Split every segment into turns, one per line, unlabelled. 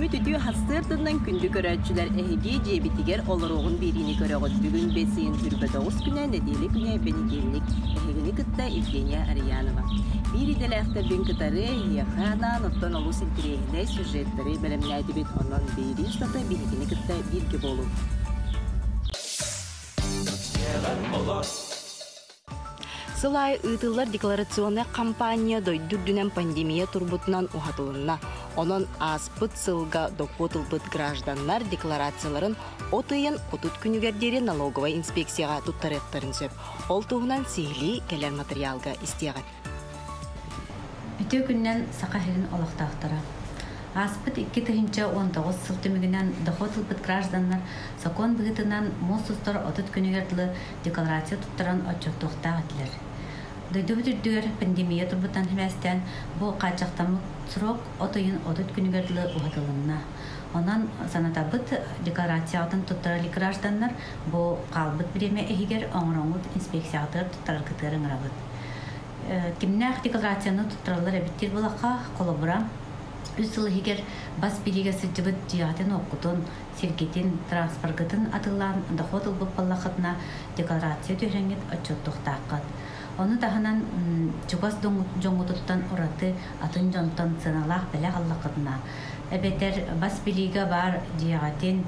Үүммүт үтүө сарсыарданан күндү көрөөччүлэр, эһиги дьиэбитигэр олоруоҕун биэриини көрөҕүт. Бүгүн бэс ыйын 29 күнэ, нэдиэлэ күнэ, бэнидиэнньик. Эһигини кытта Евгения Арьянова. Биир идэлээхтэрбин кытары эһиэхэ анаан оттон олус интэриэһинэй сюжеттары бэлэмнээтибит. Онон биэрии устата биһигини кытта бииргэ буолуҥ. Сыл аайы ыытыллар декларационнай хампаанньа дойду үрдүнэн пандемия турбутунан уһатылынна. Онон ааспыт сылга дохуот ылбыт гражданнар декларацияларын от ыйын 30 күнүгэр диэри налоговай инспекцияҕа туттарыахтарын сөп. Ол туһунан сиһилии кэлэр матырыйаалга истиэҕит.
Үтүө күнүнэн Саха сирин олохтоохторо! Ааспыт 2019 сыл түмүгүнэн дохуот ылбыт гражданнар сокуон быһыытынан муус устар 30 күнүгэр дылы декларация туттаран отчуоттуохтаах этилэр. Дойдубут үрдүгэр пандемия турбутунан сибээстээн бу хааччахтаммыт срок от ыйын 30 күнүгэр дылы уһатылынна. Онон санатабыт, декларацияҕытын туттара илик гражданнар бу хаалбыт бириэмэ иһигэр оҥороҥҥут инспекцияҕытыгар туттараргытыгар ыҥырабыт. Кимнээх декларацияны туттараллар эбит диир буоллахха, холобура, үс сыл иһигэр бас билиигэ сылдьыбыт дьиэҕитин-уоккутун, сиргитин, транспоргытын атыылаан дохуот ылбыт буоллаххытына, декларация түһэрэҥҥит отчуоттуохтааххыт. Ону таһынан чугас дьоҥҥутуттан ураты атын дьонтон сыаналаах бэлэх ыллаххытына, эбэтэр бас билиигэ баар дьиэҕитин,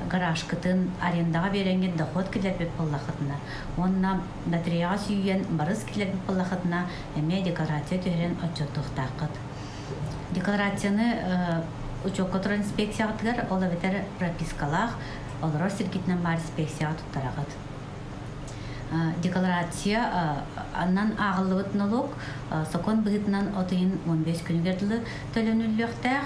гаражкытын арендаҕа биэрэҥҥит дохуот киллэрбит буоллаххытына уонна Лотереяҕа сүүйэн барыс киллэрбит буоллаххытына, эмиэ декларация түһэрэн отчуоттуохтааххыт. Декларацияны учуокка турар инспекцияҕытыгар, ол эбэтэр пропискалаах олорор сиргитинэн баар инспекцияҕа туттараҕыт. Декларация аннан ааҕыллыбыт налог сокуон быһыытынан от ыйын 15 күнүгэр дылы төлөнүллүөхтээх.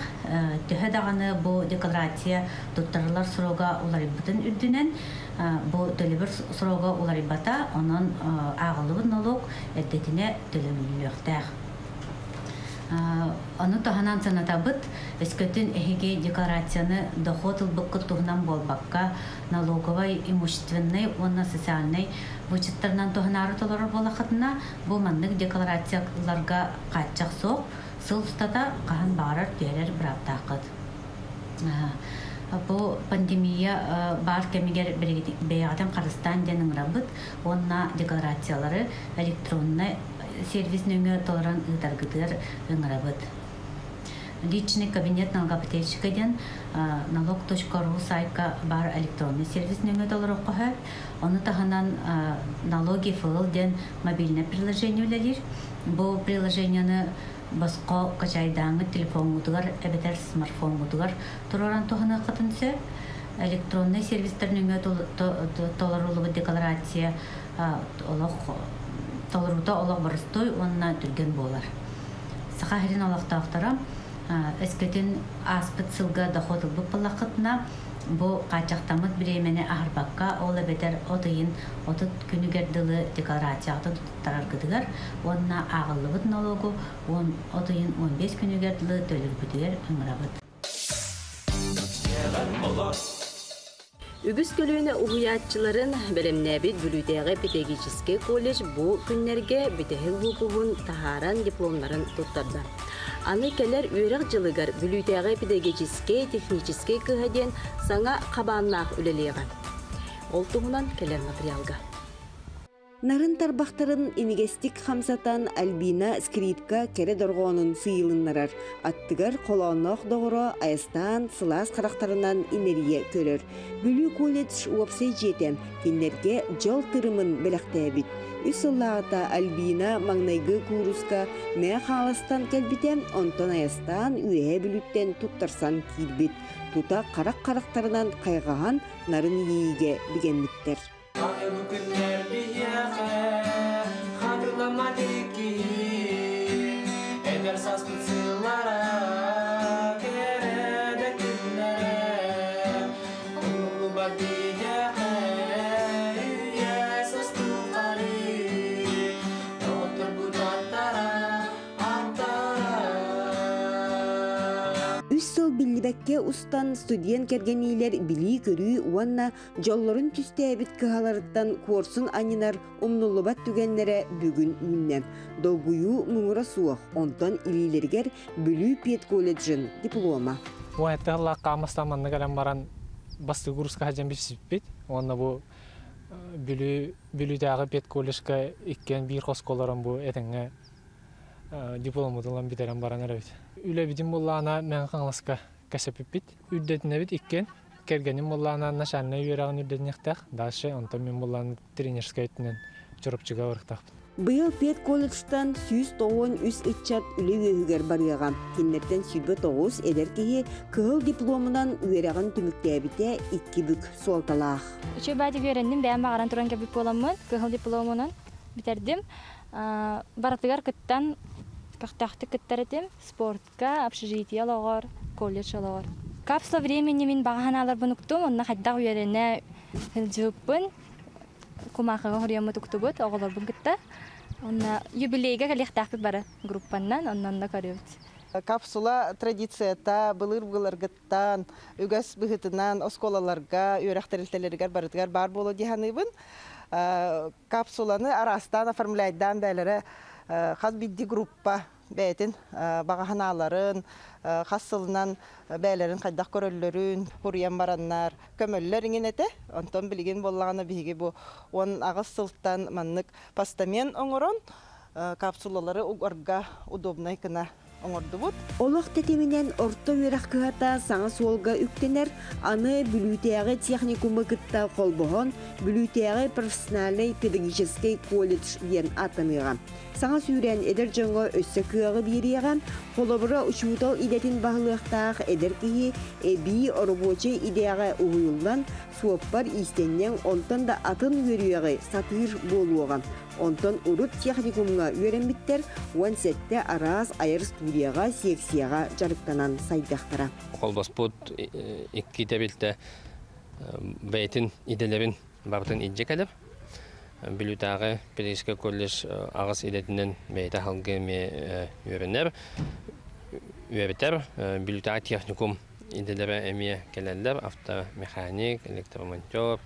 Төһө даҕаны бу декларация туттарыллар срога уларыйбытын үрдүнэн, Бу төлөбүр срога уларыйбата, онон ааҕыллыбыт нолуок эрдэтинэ төлөнүллүөхтээх. Ону таһынан санатабыт, өскөтүн эһиги декларацияны дохуот ылбыккыт туһунан буолбакка, налоговай, имущественнай уонна социальнай вычеттарынан туһанаары толорор буоллаххытына, бу маннык декларацияларга хааччах суох, сыл устата хаһан баҕарар түһэрэр бырааптааххыт. Бу пандемия баар кэмигэр бэйэҕитин харыстаан диэн ыҥырабыт уонна декларациялары электроннай сервис нөҥүө толорон ыытаргытыгар ыҥырабыт. Личный кабинет налогоплательщика диэн налог.ру сайтка баар электронный сервис нөҥүө толоруохха сөп. Ону таһынан налоги ФЛ диэн мобильное приложение үлэлиир. Бу приложениены босхо качайдааҥҥыт телефоҥҥутугар эбэтэр смартфоҥҥутугар туруоран туһаныаххытын сөп. Электроннай сервистэр нөҥүө толоруллубут декларация олох толоруута олох боростуой уонна түргэн буолар. Саха сирин олохтоохторо өскөтүн ааспыт сылга дохуот ылбыт буоллаххытына, бу хааччахтаммыт бириэмэни аһарбакка, ол эбэтэр от ыйын 30 күнүгэр дылы декларацияҕытын туттараргытыгар уонна ааҕыллыбыт нолуогу от ыйын 15 күнүгэр дылы төлүүргүтүгэр ыҥырабыт.
Үгүс көлүөнэ уһуйааччыларын бэлэмнээбит Бүлүүтээҕи педагогическай колледж бу күннэргэ бүтэһик выпуһун таһааран дипломнарын туттарда. Аны кэлэр үөрэх дьылыгар Бүлүүтээҕи педагогическай техническэй кыһа диэн саҥа хабааннаах үлэлиэҕэ. Ол туһунан кэлэр материалга.
Нарын тарбахтарын имигэстик хамсатан Альбина скрипка кэрэ дорҕоонун сыыйылыннарар, аттыгар холоонноох доҕоро айастаан сылаас харахтарынан имэрийэ көрөр. Бүлүү колледж уопсай дьиэтэ кинилэргэ дьол тырымын бэлэхтээбит. Үс сыллааҕыта Альбина маҥнайгы кууруска Мэҥэ Хаҥаластан кэлбитэ, онтон айастаан Үөһээ Бүлүүттэн туттарсан киирбит. Тута харах харахтарынан хайҕаһан нарын иэйиигэ бигэммиттэр.
Аны бу күннэр биһиэхэ хатыламмат иккиһи эдэр саспыт сыллара кэрэ да күннэрэ умнуллубат биһиэхэ үйэ састыххары доҕотторбут аттара
Үс сыл биллибэккэ устан студент кэргэниилэр билии-көрүү уонна Дьоллорун түстээбит кыһаларыттан куорсун анньынар умнуллубат түгэннэрэ бүгүн үүннэ. Долгуйуу муҥура суох, онтон илиилэригэр Бүлүү педколледжын диплома.
17 сыллаахха аан манна кэлэн баран бастакы курска сылдьан билсибиппит. Уонна бу Бүлүү Бүлүүтээҕи педколледжка иккиэн биир хоско олорон бу этэҥҥэ дипломмутун ылан бүтэрэн баран эрэбит. Үлэбитин буллаҕына Мэҥэ Хаҥаласка кэсэппиппит. Үрдэтинэбит иккиэн. Кэргэним буллаҕына начальнай үөрэҕин үрдэтиниэхтээх. Дальше онтон мин буллаҕына тренерскэй өттүнэн Чурапчыга барыахтаахпын.
Быйыл педколледжтан 193 ыччат үлэ үөһүгэр барыаҕа. Кинилэртэн 29 эдэр киһи кыһыл дипломунан үөрэҕин түмүктээбитэ икки бүк суолталаах.
Үчүгэй баайдык үөрэнним, бэйэм баҕаран туран кэлбит буоламмын, кыһыл дипломунан бүтэрдим. Барытыгар кыттан, көхтөөхтүк кыттар этим. Спортка, общежитие олоҕор, колледж олоҕор. Капсула времени мин баҕа санааларбын уктум, онно хайдах үөрэнэ сылдьыбыппын кумаахыга хоруйаммыт уктубут оҕолорбун кытта. Онно юбилейга кэлиэхтээхпит бары группаннан, онно көрүбүт.
Капсула традицията былыр-былыргыттан үгэс быһыытынан оскуолаларга, үөрэх тэрилтэлэригэр барытыгар баар буолуо дии саныыбын. Капсуланы араастаан оформляйдаан бээлэрэ хас биирдии группа бэйэтин баҕа санааларын, хас сылынан бэйэлэрин хайдах көрөллөрүн суруйан бараннар көмөллөр иҥин этэ. Онтон билигин буоллаҕына биһиги бу 18 сылтан маннык постамент оҥорон капсулалары угарга удобнай гына оҥордубут.
Олох тэтиминэн орто үөрэх кыһата саҥа суолга үктэнэр, аны Бүлүүтээҕи техникуму кытта холбоһон Бүлүүтээҕи профессиональнай педагогическай колледж диэн ааттаныаҕа. Саҥа сүүрээн эдэр дьоҥҥо өссө кыаҕы биэриэҕэ, холобура, учуутал идэтин баһылыахтаах эдэр киһи эбии оробуочай идэҕэ уһуйуллан, суоппар, иистэнньэҥ, онтон да атын үөрүйэҕи сатыыр буолуоҕа. Онтон урут техникумҥа үөрэммиттэр 17 араас айар студияҕа, секцияҕа дьарыктанан сайдыахтара.
Холбоспут икки тэрилтэ бэйэтин идэлэрин барытын илдьэ кэлэр. Бүлүүтээҕи педагогическай колледж аҕыс идэтинэн бэйэтэ аһылгы эмиэ үөрэнэр, үөрэтэр. Бүлүүтээҕи техникум идэлэрэ эмиэ кэлэллэр. Автомеханик, электромонтер,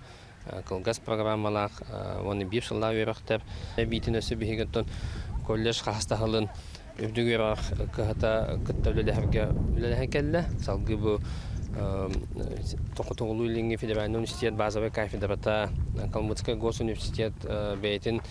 кылгас программалаах уонна биир сыллаах үөрэхтэр. Эбиитин өссө биһиги оттон колледж хаһыстаһылын үрдүк үөрэх кыһата кытта үлэлэһэргэ үлэлэһэн кэллэ. Салгыы бу Хотугулуу Илиҥҥи федеральнай университет базовай кафедрата, Калмыцкай госуниверситет бэйэтин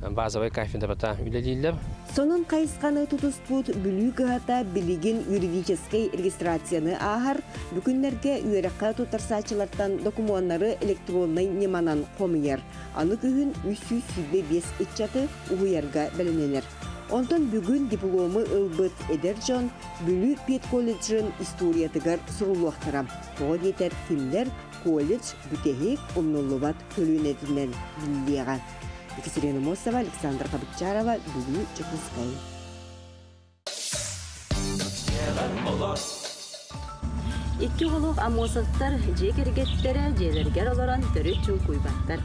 базовай кафедрата үлэлииллэр.
Сонун хайысханы тутуспут Бүлүү кыһата билигин юридическэй регистрацияны ааһар, бу күннэргэ үөрэххэ туттарсааччылартан докумуоннары электроннай ньыманан хомуйар. Аны күһүн 325 ыччаты уһуйарга бэлэмнэнэр. Онтон бүгүн диплому ылбыт эдэр дьон Бүлүү педколледжын историятыгар суруллуохтара. Тоҕо диэтэр кинилэр колледж бүтэһик умнуллубат көлүөнэтинэн биллиэҕэ. Екатерина Мосова, Александр Хабытчарова, Бүлүү, Дьокуускай.
Икки оҕолоох Аммосовтар дьиэ кэргэттэрэ дьиэлэригэр олорон төрүт чуҥкуйбаттар.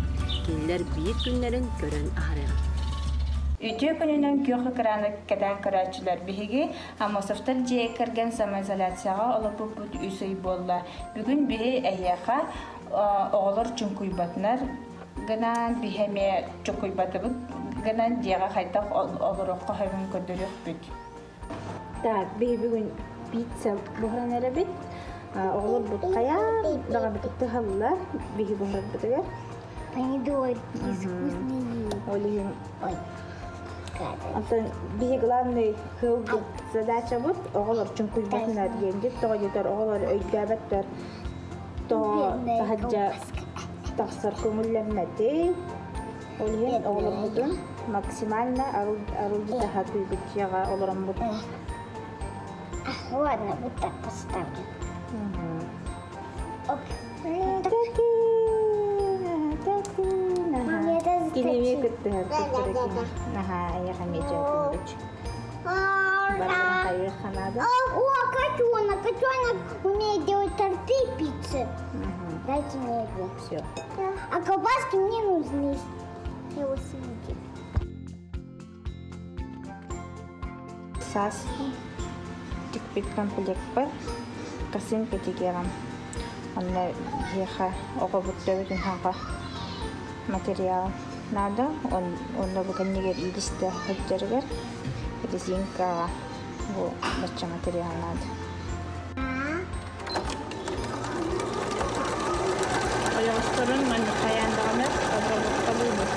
Кинилэр биир күннэрин көрөн аһарыаҕа.
Үтүө күнүнэн күөх экраны кэтээн көрөөччүлэр биһиги Аммосовтар дьиэ кэргэн самоизоляцияҕа олорбуппут үс ый буолла. Бүгүн биһи эһиэхэ оҕолор чуҥкуйбатынар гынан биһи эмиэ чуҥкуйбатыбыт гынан дьиэҕэ хайдах олоруохха сөбүн көрдөрүөхпүт. Так, биһи бүгүн пицца буһаран эрэбит. Оҕолор бутхайаан даҕабытык тыһаллар биһи буһарбытыгар.
Помидорки вкусные.
Ол иһин Онтон биһи главный кыылбыт задачабыт оҕолор чуҥкуйбатынар диэн дьит тоҕо диэтэр оҕолор өйдөөбөттөр тоҕо таһырдьа тахсар көҥүллэммэтий Ол иһин оҕолорбутун максимально арылдьыта сатыыбыт дьиэҕэ олороммут.
Ладно, вот так поставлю. Оп.
Кинеми кыттыһар Наһаа эйиэхэ эмиэ дьэ Барбын хайыах ханаада.
О, котенок, котенок умеет делать торты и пиццы. Дайте мне его.
Все.
А колбаски мне нужны. Я его съедим.
Саас тикпит комплекпар косынка тигиэҕим. Онно биһиэхэ оҕобут төбөтүн хаҥха материал наада. Онно бу кэннигэр иилистэ сылдьарыгар резинкаҕа бу бачча материал наада. туран маннык хайаан даҕаны обработкалыыбыт.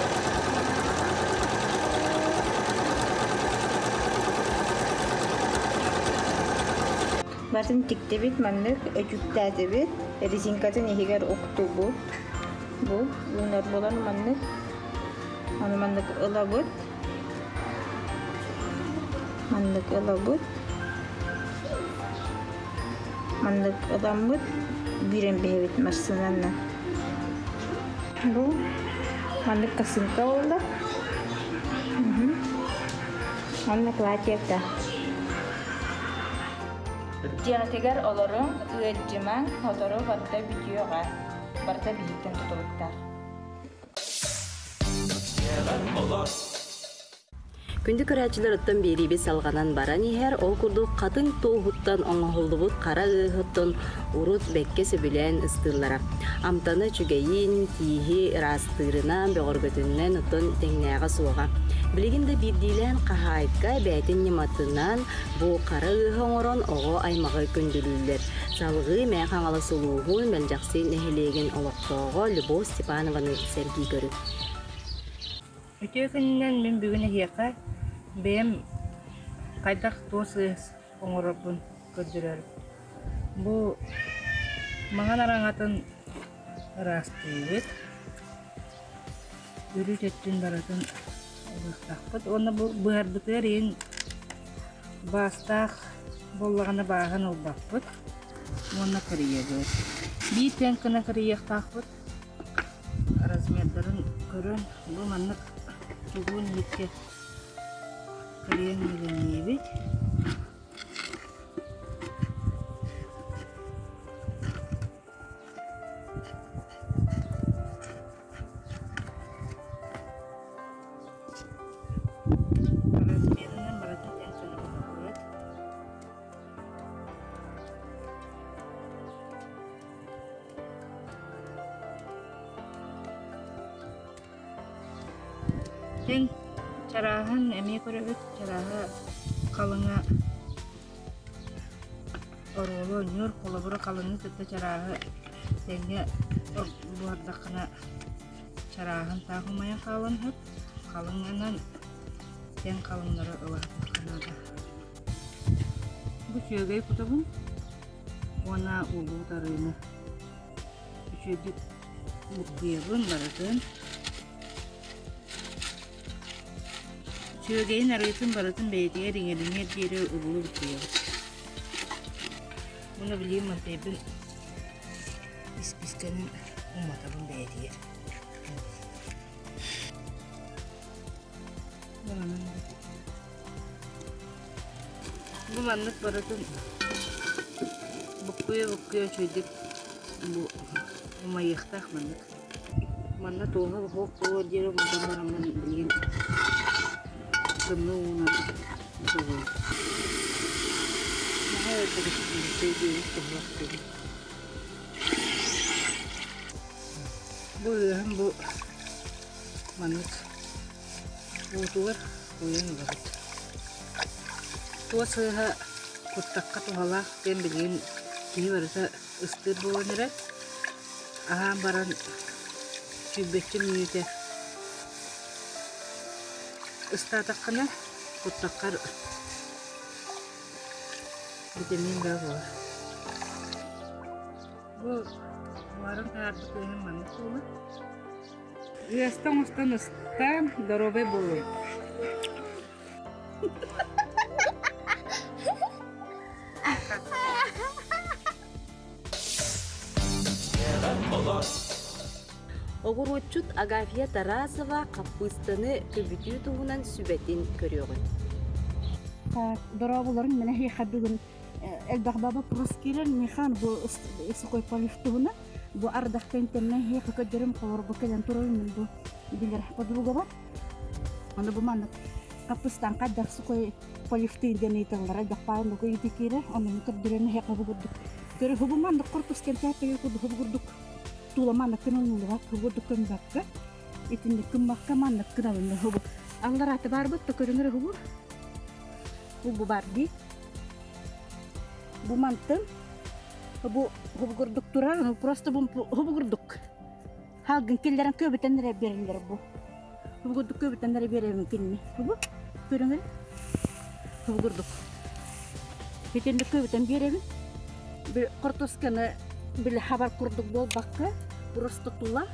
Барытын тиктибит, маннык өтүүктээтибит, резинкатын иһигэр уктубут. Бу уунар буолан маннык, аны маннык ылабыт. Маннык ылабыт. Маннык ыламмыт биирэн биһэбит массыынанан. Бу маннык косынка буолла. Манна платьета. Дьиэҕитигэр олоруҥ, ыалдьымаҥ, сотору барыта бүтүөҕэ. Барыта биһиктэн тутулуктаах.
Күндү көрөөччүлэр оттон биэриибит салҕанан баран иһэр, ол курдук хатыҥ туоһуттан оҥоһуллубут хара ыаһыттан урут бэккэ сөбүлээн ыстыыллара. Амтана үчүгэйин, тииһи ыраастыырынан, бөҕөргөтүнэн оттон тэҥнээҕэ суоҕа. Билигин да биирдиилээн хаһаайка бэйэтин ньыматынан бу хара ыаһы оҥорон оҕо аймаҕы күндүлүүллэр. Салҕыы Мэҥэ Хаҥалас улууһун Мэлдьэхси нэһилиэгин олохтооҕо Любовь Степанованы сэргии көрүҥ.
Үтүө күнүнэн мин бүгүн эһиэхэ бэйэм хайдах туос ыас оҥорорбун көрдөрөрүм. Бу маҥан араҥатын ыраастыыбыт, үрүт өттүн барытын ылыахтаахпыт уонна бу быһарбытыгар иһин баастаах буоллаҕына бааһын ылбаппыт уонна кырыйабыт. Биир тэҥ гына кырыйыахтаахпыт. Размердарын көрөн, бу маннык чугуун иһиккэ кырыйан бэлэмниибит. Размерынан барытын тэҥ гына Тэҥ чарааһын эмиэ көрөбүт, чарааһа халыҥа оруолу оонньуур, холобура халыҥы кытта чарааһы тэҥҥэ буһардаххына чарааһын таах умайан хаалан иһэр, халыҥынан тэҥ халыҥнары ылаһытыахха наада. Бу сүөгэй кутабын уонна улуу тарыыны үчүгэйдик буккуйабын барытын. Сүөгэйин арыытын барытын бэйэтигэр иҥэриниэр диэри ыллыы буккуйабыт. Уонна билигин мантайбын испиискэнин уматабын бэйэтигэр. Бу маннык барытын буккуйа-буккуйа үчүгэйдик бу умайыахтаах маннык. Манна туоһа суох буолуор диэри уматан бараммын билигин тымныы уунан сууйабын. Наһаа өрдөрү туһулах диэбит. Бу ыаһын бу маннык уутугар уйан ылабыт. Туос ыаһа куттахха туһалаах диэн билигин киһи барыта ыстыыр буолан эрэр. Аһаан баран сүүрбэччэ мүнүүтэ ыстаатаххына куттаххар витамин бөҕө буолар. Бу буһаран таһаарбыт ыаһын маннык буолар. Ыаста оҥостон ыстаан, доруобай буолуҥ.
Оҕуруотчут Агафья Тарасова хаппыыстаны көбүтүү туһунан сүбэтин көрүөҕүн.
Дорооболорун мен эһиэхэ бүгүн элбэх баба вопрос киирэр михан бу сухой полив туһунан бу ардахтан тэмнэ эһиэхэ көрдөрүм холорбу кэлэн турарым бу билэр подруга бар Аны бу маннык хаппыстан хайдах сухой поливтыын диэн ыйыталлара элбэх баарын бу ыйытыы киирэр оннуну көрдөрөн эһиэхэ бу курдук көрө хубу маннык корпус кэмтээппэгэ курдук хубу курдук туула маннык кыналыылыгар хубу курдук көмбөккө итинник кыммакка маннык кыналынна хубу алларааты баарбыт да көрүҥэр хубу бу бар дии бу мантын бу хубу курдук турар просто бу хубу курдук. Халгын киллэрэн көбүтэн эрэ бериллер бу. Бу курдук көбүтэн эрэ беребин кинини. Бу көрүҥ Бу курдук. Итинник көбүтэн биэрэбин. Картошканы били хабар курдук буолбакка, просто тула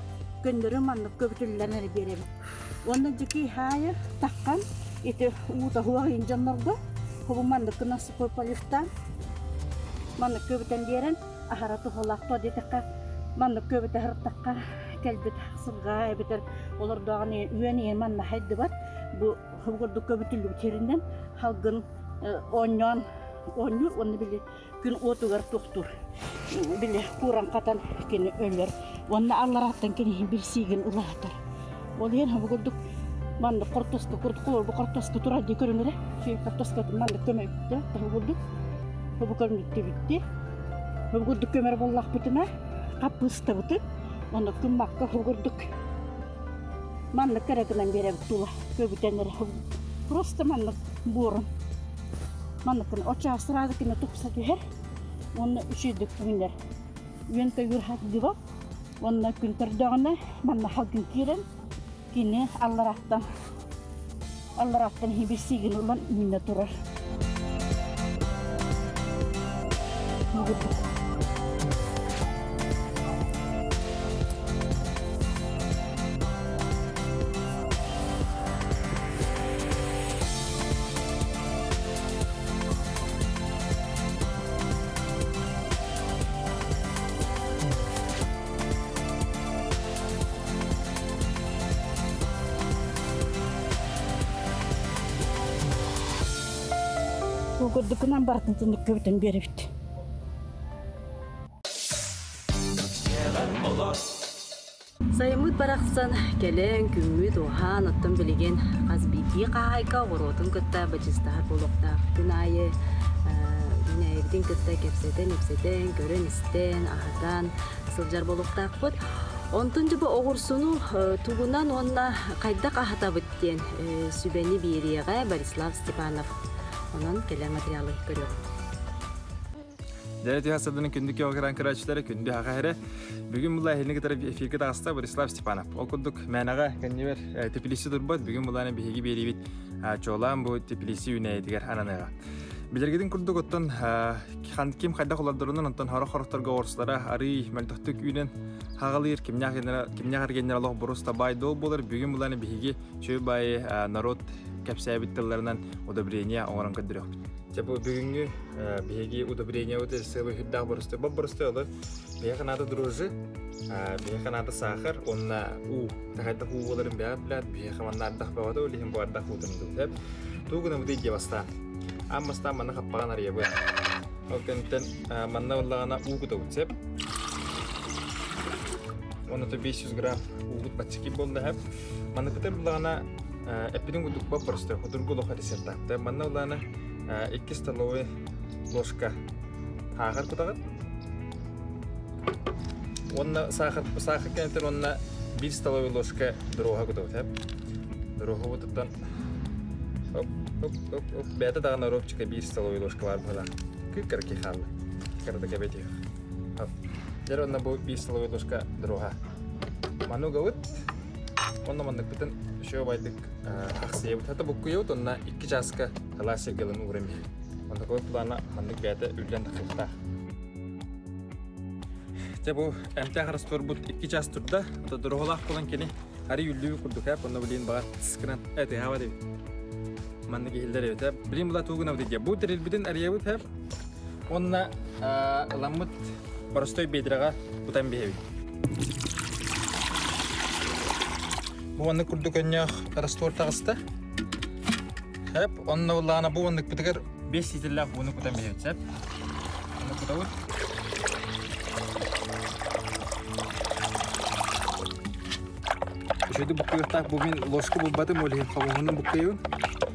көннөрү маннык көбүтүллэн эрэ биэрэбин. Уонна дьики хаайы таххан ити уута хуах иин дьоннорго хобу маннык гына сухой поливтаан маннык көбүтэн биэрэн аһара туһалаах то диэтэххэ маннык көбүтэ сырыттахха кэлбит сылга эбэтэр олордооҕун үөн ийэ манна хайдыбат бу курдук көбүтүллүбүт сиринэн халгын оонньоон оонньуур уонна били күн уотугар тохтуур били кууран хатан кини өлөр уонна алларааттан кини билсиигин улаатар ол иһин бу курдук маннык хортуоска курдук холобур бу хортуоска турар дии көрүҥ эрэ хортуоска маннык көмөйүттэ бу курдук бу көрүнүттүбүтти бу курдук көмөр буоллахпытына хаппыыстабытын онно кыммакка бу курдук маннык эрэ гынан биэрэбит тула көбүтэн эрэ просто маннык буорун манныкын оччоҕо сразу кине тупса түһэр уонна үчүгэйдик үүнэр үөн көйгүр хардыба уонна күн көрдөҕүнэ манна халгын киирэн кини алларааттан алларааттан иһи сиигин ылан үүнэ турар. Курдукунан барытын тинник көбүтөн биэрэбит.
Сайыммыт барахсан кэлэн күммүт уһаан оттон билигин хас биирдии хаһаайка оҕуруотун кытта бачыстаһар буолуохтаах. Күн аайы үүнээйибитин кытта кэпсэтэн-ипсэтэн, көрөн-истэн, аһатан сылдьар буолуохтаахпыт. Онтон дьэ бу оҕурсуну тугунан уонна хайдах аһатабыт диэн сүбэни биэриэҕэ Борислав Степанов. Онон кэлэр материалы көрүөҕүм.
Дьэ, түһэ садының күндү киогран көрөөччүлэрэ күндү хаха эрэ. Бүгүн була эһини кытары эфиргэ таҕыста Борислав Степанов. Ол курдук мээнэҕэ кэннибэр теплиси турбат. Бүгүн булааны биһиги биэриибит чуолаан бу теплиси үүнээйитигэр ананыаҕа. Билэргитин курдук оттон ким хайдах олордорунан онтон хорох хорохторго оҕурсулара арый мөлтөхтүк үүнэн хаҕалыыр кимнээх эргеннер олох бурус табай дол болар. Бүгүн булааны биһиги чөй баайы народ кэпсээбит тылларынан удобрение оҥорон көрдөрүөхпүт. Дьэ бу бүгүҥҥү биһиги удобрениябыт сыалы үрдээх боростой бап боростой олор биһиэхэ наада дрожжи, биһиэхэ наада сахар уонна уу. Тахайдах уу буоларын бэҕэ билээт биһиэхэ манна ардах бөҕөтө ол иһин бу ардах уутун ылбыт. Туу гынабытый диэ бастаан. Аан бастаан манна хаппаҕын арыйабыт. Ол кэнниттэн манна ыллаҕына уу кутабыт сеп. Уонна то 500 грамм уубут баччыки буолла хэп. Манна кытар буллаҕына эппитин курдук бап боростой худургу олох рецепт. Манна ыллаҕына 2 столовый ложка саахар кутаҕыт. Уонна саахар саахар кэнниттэн уонна 1 столовый ложка дороһа кутабыт хэп. Дороһа бутуттан оп оп оп оп бэйэтэ даҕаны робчика 1 столовый ложка баар быһыылаах. Кыккырки хаалла. Кырата кэбэтиэх. Дьэр онно бу 1 столовый ложка дороһа. Маны угабыт. Онно манныкпытын үшөө байдык ахсыйабыт. Хата буккуйабыт онно 2 чааска халаас сиргэлин ууран биһи. Онно кой плана маннык бэйэтэ үллэн тахсыахтаах. Дьэ бу эмтээх растворбут 2 чаас турда. Ото дороһолаах буолан кини ари үллүү курдук эп. Онно билин баҕар тыскынан эти хаба дебит. Маннык иһиллэр эбит эп. Билин була тугунабыт дия. Бу тэрилбитин арыйабыт эп. Онно ыламмыт боростой бедраҕа кутан биһэбит. Бу маннык курдук өннөөх раствор таҕыста. Эп, онно буллаҕына бу манныкпытыгар 5 литрлээх ууну кутан биһэбит сеп. Онно кутабыт. Үчүгэйдик буккуйуохтаах бу мин ложка булбатым, ол иһин хомуһунан буккуйабын.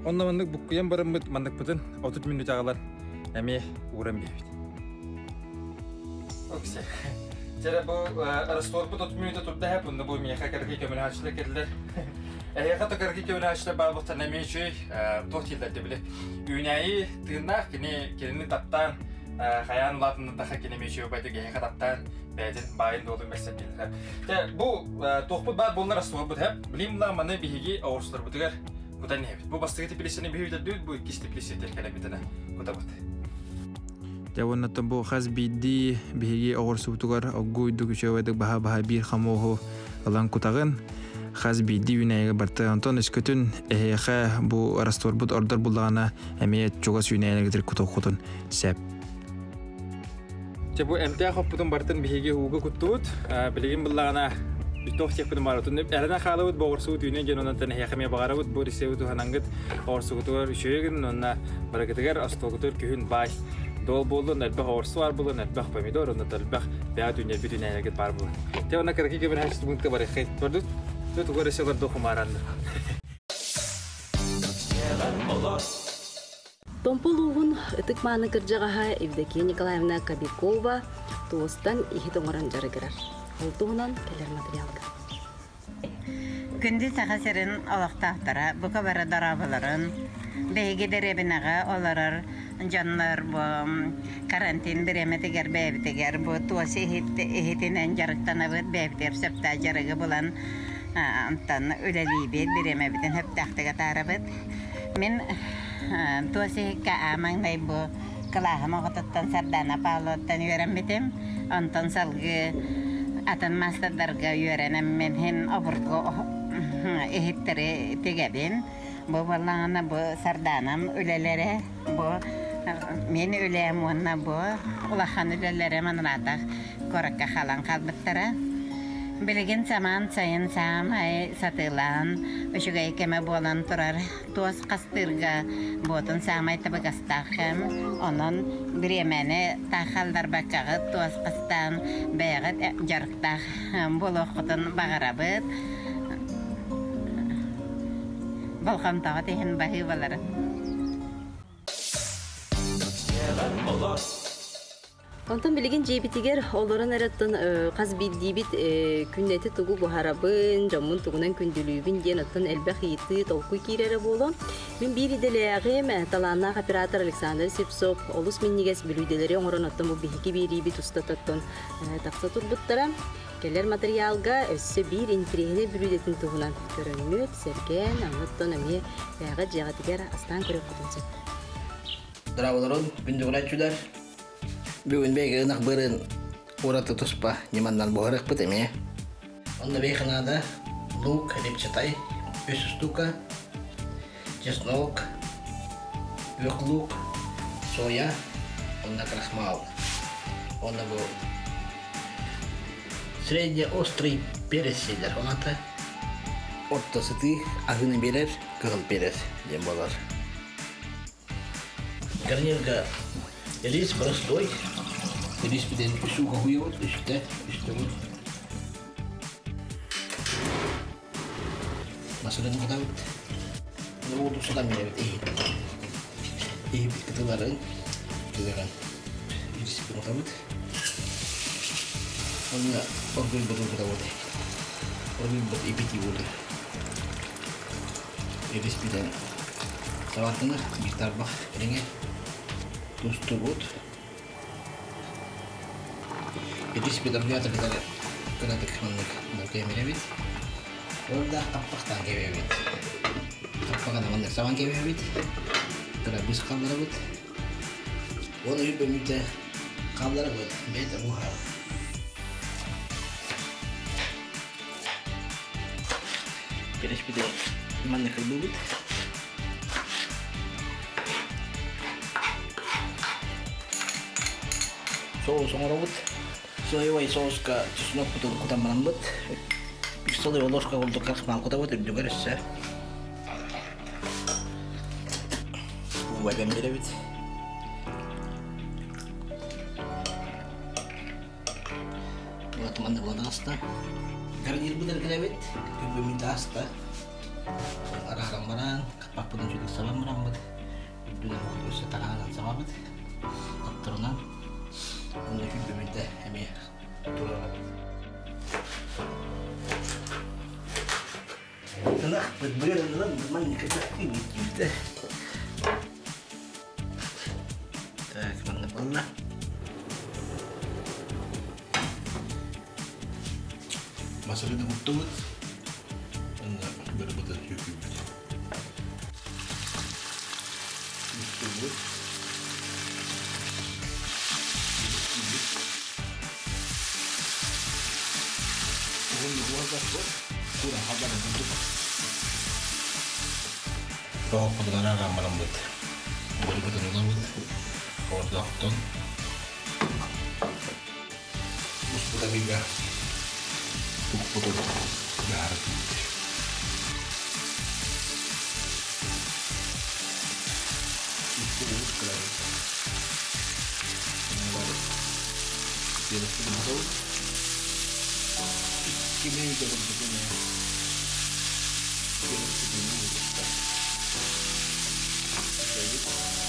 Онно маннык буккуйан бараммыт манныкпытын 30 мүнүүтэ аҕалар эмиэ ууран биһэбит. Оксе. Дьэ бу растворбут 30 мүнүүтэ турда һэ, онно бу миэхэ кэрги көмөлөһөөччүлэр кэллэр. Эһиэхэ то кэрги көмөлөһөөччүлэр баалбыттар эмиэ үчүгэй туох дииллэр дии били. Үүнээйи тыыннаах кини кинини таптаан Хаян улаатыннардаха кинеми үчүгэй байды киһи хататтаан бэйэтин баайын дуолун бэрсэр дииллэр. Те бу туохпут баар буоллар астуорбут хэп. Билим ла маны биһиги оҕурсуларбытыгар кутан иһэбит. Бу бастакы теплицаны биһиги бүтэрдүбүт, бу иккис теплицетер кэлэммитинэ кутабыт.
Дьэ уоннаттан бу хас биирдии биһиги оҕурсубутугар оггуйдук үчүгэйдик баһа-баһа биир хомуоһу ылан кутаҕын. Хас биирдии үүнээйигэ барта. Онтон өскөтүн эһиэхэ бу растворбут ордор буллаҕына эмиэ чугас үүнээйилэргитир кутуоххутун сөп.
Чэ бу эмтээх оппутун барытын биһиги ууга куттубут. Билигин буллаҕына туох сиэхпитин баарытын эрэнэ хаалабыт бу оҕурсубут үүнэн диэн онон эһиэхэ эмиэ баҕарабыт бу рецебы туһанангыт оҕурсугутугар үчүгэй гын уонна барыгытыгар остуолгутугар күһүн баай дуол буоллун элбэх оҕурсу баар буоллун элбэх помидор онно элбэх бэйэ үүнэрбит үүнээйэргит баар буолун. Те онно кыракый көмөлөһөөччү барыххай. Көрдүт? Тугу эрэ сылар хумааранны.
Томпо улууһун ытык-мааны кырдьаҕаһа Евдокия Николаевна Кобякова туостан иһит оҥорон дьарыгырар. Ол туһунан кэлэр материалга.
Күндү Саха сирин олохтоохторо бука бары дорооболорун, биһиги дэриэбинэҕэ олорор дьоннор бу карантин бириэмэтигэр бэйэбитигэр бу туос иһитинэн дьарыктанабыт, бэйэбитигэр сөптөөх дьарыгы булан онтон үлэлиибит, бириэмэбитин сөптөөхтүк атаарабыт. Мин туос иһиккэ аамаҥнай бу кылааһым оҕотуттан Сардаана Павловаттан үөрэммитим. Онтон салгыы атын маастардарга үөрэнэммин иһин обургу иһиттэри тигэбин. Бу буоллаҕына бу Сардаанам үлэлэрэ, бу мин үлэм уонна бу улахан үлэлэрэ маныраатах куоракка хаалан хаалбыттара. Билигин самаан сайын саамай сатыылаан үчүгэй кэмэ буолан турар. Туос хастыырга буотун саамай табыгастаах кэм. Онон бириэмэни таахалларбаккаҕыт туос хастаан бэйэҕит дьарыктаах буолуоххутун баҕарабыт. Болҕомтоҕут иһин баһыыбаларын.
Онтон билигин дьиэбитигэр олорон эрэ оттон хас биирдиибит күннэти тугу буһарабын, дьоммун тугунан күндүлүүбүн диэн оттон элбэх ыйытыы, толкуй киирэрэ буолуо. Мин биир идэлээҕим, талааннаах оператор Александр Сипсов олус минньигэс бүлүүдэлэри оҥорон оттон бу биһиги биэриибит устататтан тахса турбуттара. Кэлэр матырыйаалга өссө биир интириэһинэй бүлүүдэтин туһунан көрөҥҥүт, сэргээн, оннуттан эмиэ бэйэҕит дьиэҕитигэр астаан көрүөххүтүн сөп.
Дорооболорун, күндү көрөөччүлэр. Бүгүн бэйгэ ынах бырын ураты туспа ньыманнан буһарыахпыт эмиэ. Онно бэйхэ наада лук, репчатай, үс устуука, чеснок, күөх лук, соя, онно крахмал. Онно бу средне-острый перец сиэлэр. Оната орто сытыы аһыыны биэрэр кыһыл перец диэн буолар. Гарнирга рис простой. Рис биден үс уга хуйабыт, үстэ, үстэ бут. Масырын кутабыт. Ууту сутан биэрэбит иһит. Иһиппит кытыларын тыгыран ириспин кутабыт. Онно оргуйбутун кутабыт. Оргуйбут ипити буолар. Ириспитен сабаттынар, биир тарбах кэриҥэ тустубут. Ириспит оргуйата кытары кыратык маннык булкуйан биэрэбит. Ол да хаппахтаан кэбиһэбит. Хаппаҕына маннык сабан кэбиһэбит. Кыра быс хаалларабыт. Уон үһү бөмүтэ хаалларабыт. Бэйэтэ буһар. Кэрэспити маннык кырбыыбыт. Соус оҥоробут. Соевай соуска чеснокпутун кутан бараммыт. Үс столовая ложка курдук крахмал кутабыт үрдүгэр өссө. Уу эбэн биэрэбит. Вот манна буолан аста. Гарнирбыт эргилэбит, күбүмүт аста. Арааран баран, хаппаппытын сүдүк сабан бараммыт. Үрдүнэн өссө тараанан сабабыт. Отторунан. Онно күбүмүтэ эмиэ турарабыт. Ынахпыт быырынынан маннык күүтэ. Так, манна буолла. Масырыны куттубут. Онно бырбытын сүүкүүбүт. Үстүбүт. Уһун уолдаппыт. Кура хабарын курдук. Тоҕоппутун арааран бараммыт. Бырбытын ылабыт. Ордохтон. Буспут арыыга укпутун дьаһарытыбыт. Икки кылабыт. Переспин хатабыт. 2 минута курдук переспин курдук.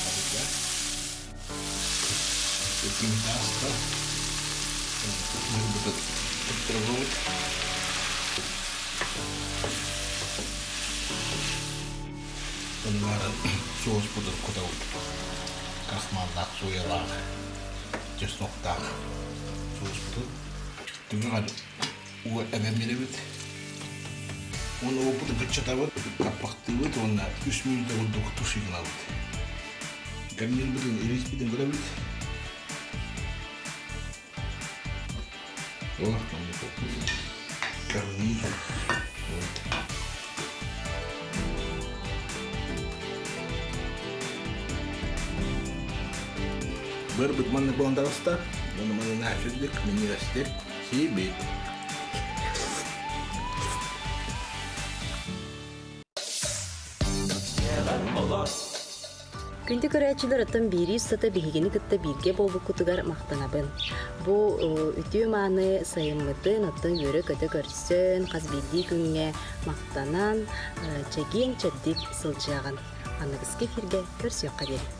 Арыга. 2 минута аста. Бырбытын туттарабыт. Оннары соуспутун кутабыт. Крахмаллаах, соялаах, чесноктаах соуспутун. Түгэҕэр уу эбэн биэрэбит. Уонна уоппутун кыччатабыт, хаппахтыыбыт уонна 3 мүнүүтэ курдук туши гынабыт. Гарнирбытын, ириспитин көрөбүт. О, гарнир. Вот. Бырбыт маннык буолан таҕыста. Уонна маны наһаа минньигэстик сиибит.
Күндү көрөөччүлэр оттон биирии устата биһигини кытта бииргэ буолбуккутугар махтанабын. Бу үтүө мааны сайыммытын оттон үөрэ-көтө көрсөн, хас биирдии күҥҥэ махтанан, чэгиэн чэбдик сылдьыаҕын. Аныгыскы эфиргэ көрсүөххэ диэри.